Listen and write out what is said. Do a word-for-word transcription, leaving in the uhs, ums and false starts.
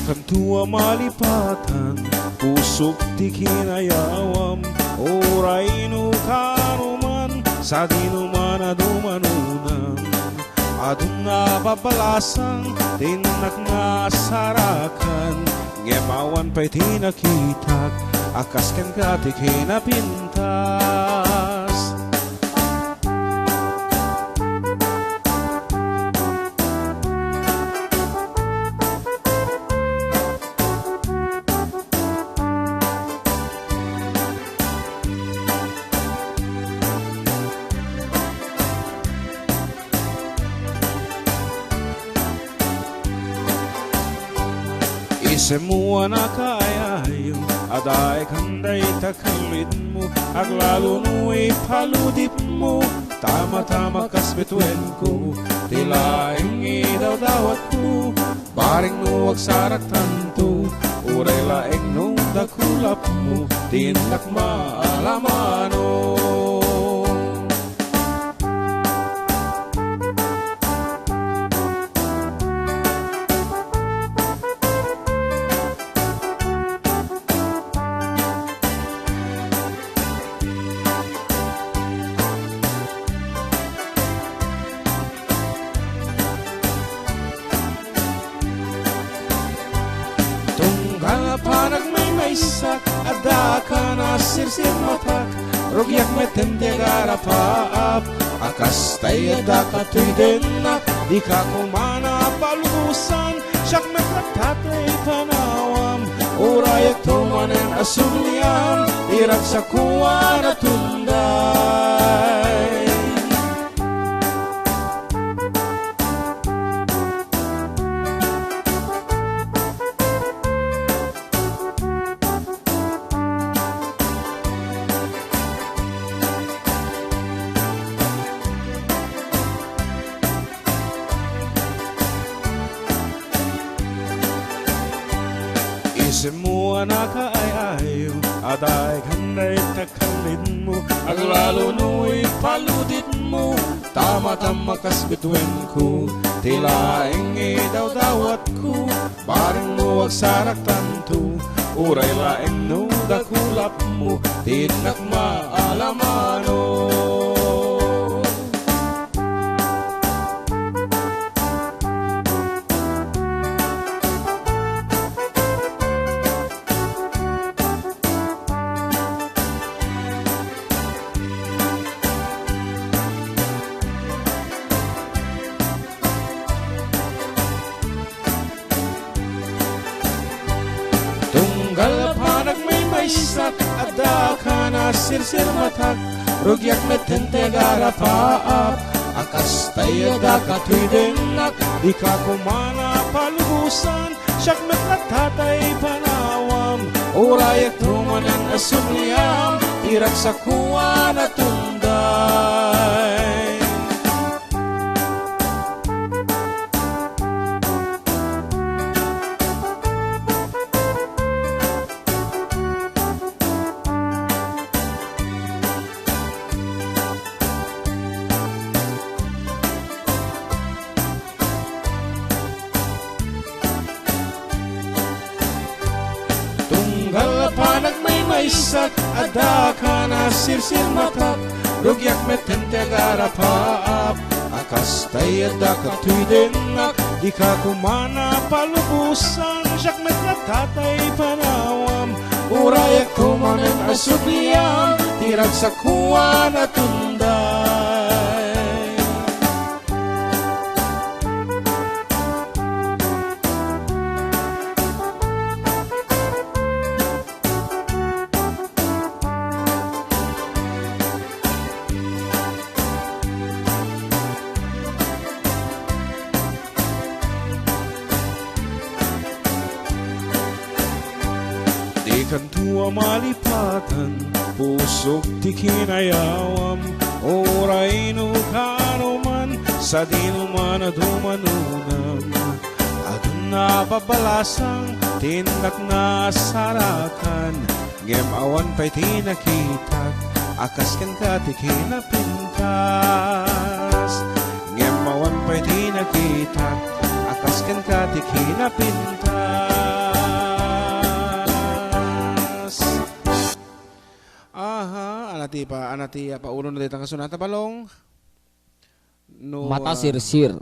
Kanto a malipatan, pusok ti kinayawam, uray no karuman, sadino man a dumanonam. Adun a babalasang, ti innak nasarakan, ngem awan pay ti nakitak, a kas kenka ti kinapintas. Isemmo a nakaay-ayo, adda ikan dayta kallidmo, aglalo no ipaludipmo, tama-tama kas bituenko, ti laeng idawdawatko, bareng no agsaraktanto, uray laeng no dakulapmo, ti innak maalamano. Tunggal a panagmaymaysak, adda kan a sirsirmatak, rugiak metten ti agarapaap, a kasta adda katoy dennak, dika koma a palubosan, siak met latta ti panawam, urayek to manen a subliam, ti ragsakko a natunday. Isemmo a nakaay-ayo, adda ikan dayta kallidmo, aglalo no ipaludipmo, tama-tama kas bituenko, ti laeng idawdawatko, bareng no agsaraktanto, uray laeng no dakulapmo, ti innak maalamano. Tunggal a panagmaymaysak, adda kan a sirsirmatak, rugiak metten ti agarapaap, a kasta adda katoy dennak, dika koma a palubosan, siak met latta ti panawam, urayek to manen a subliam, ti ragsakko a natunday. Tunggal a panagmaymaysak, adda kan a sirsirmatak, rugiak metten ti agarapaap, a kasta adda katoy dennak, dika koma a palubosan, siak met latta ti panawam, urayek to manen a subliam, ti ragsakko a natunday. Dikan to a malipatan, pusok ti kinayawam, uray no karuman, sadino man a dumanonam. Adun a babalasang, ti innak nasarakan, ngem awan pay ti nakitak, a kas kenka ti kinapintas. Ngem awan pay ti nakitak, a kas kenka ti kinapintas. Ti pa, ana ti, ah, paulona dayta nga sonata, Balong? No, ah, Matasirsir.